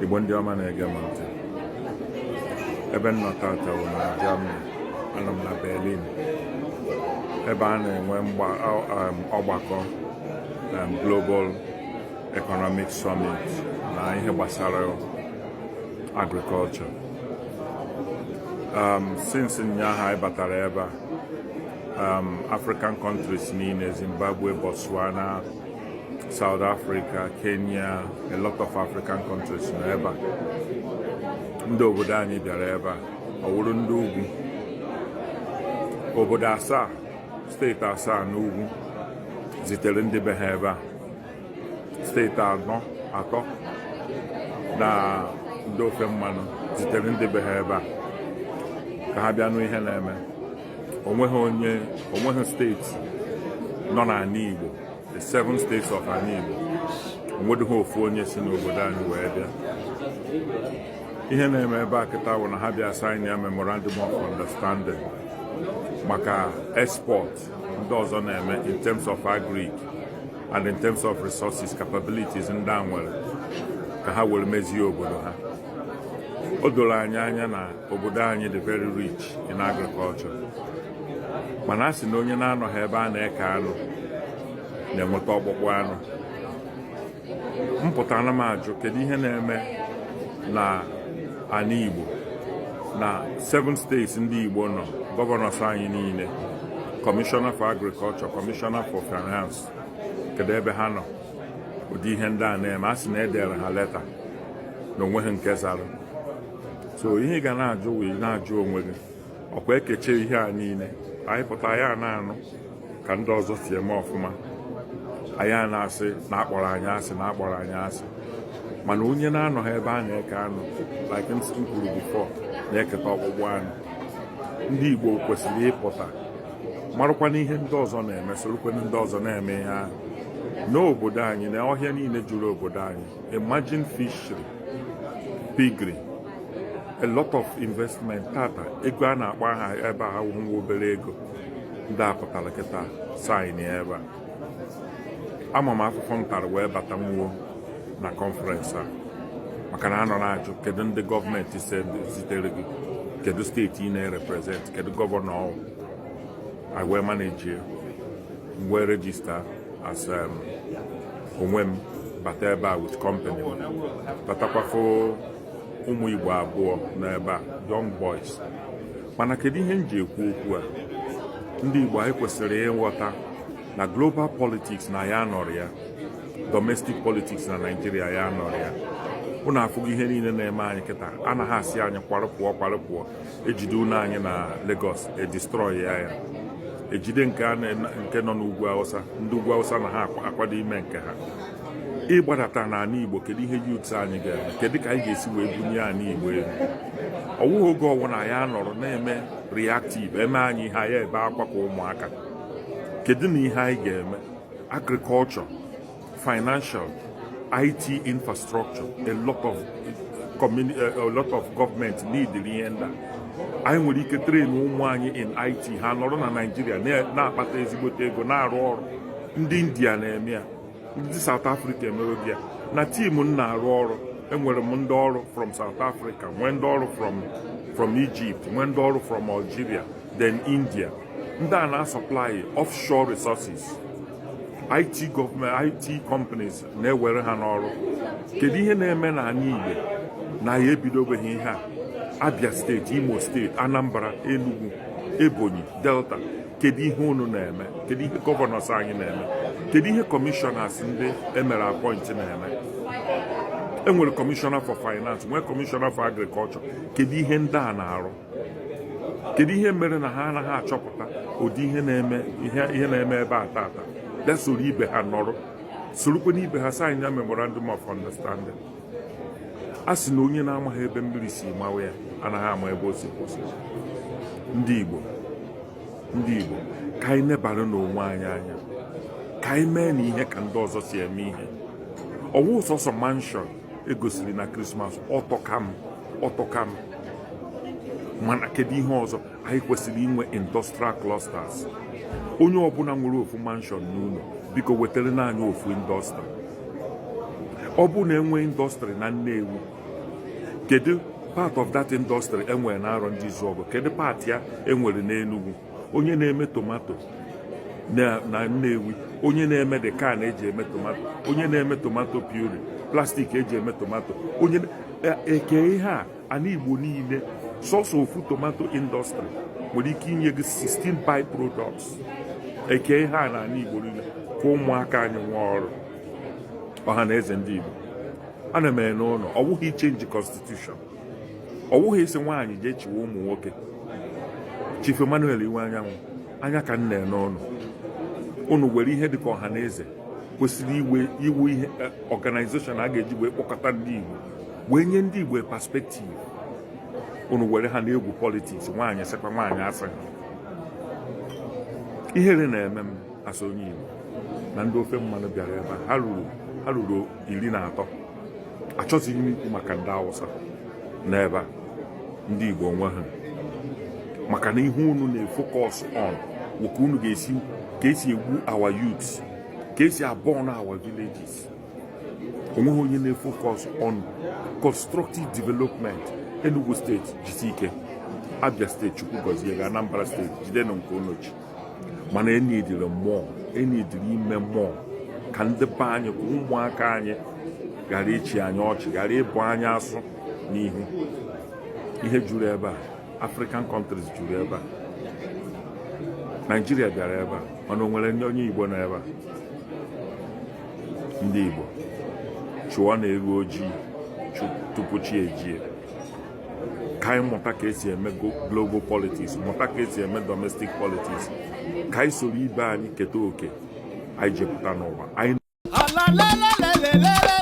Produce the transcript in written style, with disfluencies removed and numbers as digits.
Igbo ndị ọma na-ege m ntị, ebe m nọ tata bụ na Germany. Anọ m na Berlin, ebe a na-enwe ọgbakọ Global Economic Summit na ihe gbasara agriculture. Since ụnyaahụ anyị batara ebe a, African countries niile, Zimbabwe, Botswana, South Africa, Kenya, a lot of African countries nọ ebe a. Ndị obodo anyị bịara ebe a, ọ wụrụ ndị ugwu, obodo asaa, steeti asaa n'ugwu zitere ndị be ha ebe a. Steeti anọ, atọ na ndị ofe mmanụ zitere ndị be ha ebe a ka ha bịa nụ ihe na-eme. Onweghị onye, onweghị steeti nọ n'ala Igbo, the seven states of ala Igbo, onwedịghị ofu onye si n'obodo anyị wee bịa. Ihe na-eme ebe a kịta bụ na ha bịa sign ya memorandum of understanding maka export ndị ọzọ na-eme in terms of agric and in terms of resources, capabilities ndị a nwere ka ha were mezie obodo ha. O doro anyị anya na obodo anyị dị very rich in agriculture, mana a sị na onye na-anọghị ebe a na-eke anụ na-enweta ọkpụkpụ anụ. Mpụtara m ajụ, kedu ihe na-eme na ala Igbo, na seven states ndị Igbo nọ? Governors anyị niile, commissioner for agriculture, commissioner for finance, kedu ebe ha nọ ụdị ihe ndị a na-eme? A sị na edere ha leta na onweghị nke zara. So ihe ị ga na-ajụ wee na-ajụ onwe gị, ọkwa ekeche ihe a niile anyị pụta ya na-anụ ka ndị ọzọ si eme ọfụma, anyị a na-asị na akpọrọ anyị asị, na akpọrọ anyị asị. Mana onye na-anọghị ebe a na-eke anụ, like m kwuru before, na-eketa ọkpụkpụ anụ. Ndị Igbo kwesịrị ịpụta marakwana ihe ndị ọzọ na-eme, sorokwana ndị ọzọ na-eme ihe ahụ n'obodo anyị na ọhịa niile juru obodo anyị. Imagine fishery, piggery, a lot of investment. Tata ego a na-akpọ aha ebe a awụghị obere ego. Ndị a pụtara kịta sign ebe a. Ama m afụfụ m tara wee bata nwuo na conference a, maka na a nọ na-ajụ, kedu ndị gọọmenti zitere gị? Kedu steeti ị na-represent? Kedu gọvanọ? Ọ I wee manage, wee register as onwe m, bata ebe a with company m, batakwafo ụmụ Igbo abụọ n'ebe a, young boys. Mana kedu ihe m ji ekwu okwu a? Ndị Igbo anyị kwesịrị ịghọta na global politics na ya nọrọ ya, domestic politics na Nigeria ya nọrọ ya. Unu afụgo ihe niile na-eme anyị kịta. Anaghị asị anyị kwarụ pụọ, kwarụ pụọ. Ejide unu anyị na Lagos, edestroy ya. Ya ejide nke a nke nọ n'ugwu Awụsa, ndị ugwu Awụsa na ha akwado ime nke ha ịgbadata n'ala Igbo. Kedu ihe youth anyị ga-eme? Kedu ka anyị ga-esi wee bunye ala Igbo elu? Ọwụghị oge ọwụna ya nọrọ na-eme reactive, eme anyị ihe anyị ebe akwa ka ụmụaka. Kedu na ihe anyị ga-eme? Agriculture, financial, IT infrastructure, a lot of government need ihe ndị a. Anyị nwere ike train ụmụ anyị in IT, ha nọrọ na Naịjirịa na-akpata ezigbote ego, na-arụ ọrụ. Ndị India na-eme ya, ndị South Africa emego ya. Na team m na-arụ ọrụ, enwere m ndị ọrụ from South Africa, nwee ndị ọrụ from Egypt, nwee ndị ọrụ from Algeria, then India. Ndị a na-supply offshore resources, IT government, IT companies na-ewere ha n'ọrụ. Kedu ihe na-eme n'ala Igbo na ya ebidobeghị ihe a? Abia Steeti, Imo Steeti, Anambra, Enugu, Ebonyi, Delta, kedu ihe unu na-eme? Kedu ihe governors anyị na-eme? Kedu ihe commissioners ndị emere appoint na-eme? Enwere commissioner for finance, nwee commissioner for agriculture. Kedu ihe ndị a na-arụ? Kedu ihe mere na ha anaghị achọpụta ụdị ihe na-eme, ihe na-eme ebe a tata? Bịa soro ibe ha nọrọ, sorokwe n'ibe ha sign ya memorandum of understanding. A sị na onye na-amaghị ebe mmiri si mawa ya anaghị ama ebe o si kwụsị. Ndị Igbo, ndị Igbo, ka anyị nebara n'onwe anyị anya, ka anyị mee na ihe ka ndị ọzọ si eme ihe. Ọwụ sọsọ mansion egosiri na Christmas, ọtọkam ọtọkam. Mana kedu ihe ọzọ anyị kwesịrị inwe? Industrial clusters. Onye ọbụla nwere ofu mansion n'ụlọ, biko wetara naanị ofu industry. Ọ bụ na enwe industry na Nnewi, Kedu part of that industry enwere na Arọndịzuọgụ? Kedu part ya enwere n'Enugu? Onye na-eme tomato na Nnewi, onye na-eme the can eji eme tomato, onye na-eme tomato puree, plastic eji eme tomato, onye eke ihe a, ana Igbo niile, sọsọ ofu tomato industry nwere ike inye gị 16 by products. Eke ihe a na ana Igbo niile ka ụmụaka anyị nwee ọrụ. Ọha na eze ndị Igbo, ana m ene ụlọ. Ọ bụghị i change constitution, ọ bụghị isi nwaanyị jee chiwe ụmụ nwoke. Chief Emmanuel Iwuanyanwu, anya ka m na-ene ụnụ. Unu were ihe dịka ọha na eze kwesịrị iwe iwu ihe organization a ga-eji wee kpọkọta ndị Igbo, wee nye ndị Igbo perspective. Unu were ha na-egwu politics. Nwaanyị sịkwa nwaanyị asị. Ihere na-eme m asị onye Igbo na ndị ofe mmanụ bịara ebe a. Ha ruru 13. Achọzighị m ikwu maka ndị Awụsa n'ebe a. Ndị Igbo onwe ha, maka na ihe unu na-e focus on wụ ka unu ga-esi, ka esi egbu our youths, ka esi a burn our villages. Onweghị onye na-e focus on constructive development. Enugu Steeti, jisi ike. Abia Steeti, Chukwu gọzie gị. Anambra Steeti, jidenụ nke unu ji. Mana enidiri mmụọ, enidiri ime mmụọ ka ndị be anyị, ka ụmụaka anyị ghara ịchị anyị ọchị, ghara ịbụ anyị asụ n'ihu. Ihe juru ebe a, African countries juru ebe a, Naijiria bịara ebe a, mana o nwere ndị onye Igbo nọ ebe a? Ndị Igbo, chụọ na ego ojii tupu chi ejie. Ka anyị mụta ka esi eme global politics, mụta ka esi eme domestic politics, ka anyị soro ibe anyị keta oke anyị jepụta n'ụwa anyị. Ala lelelelele.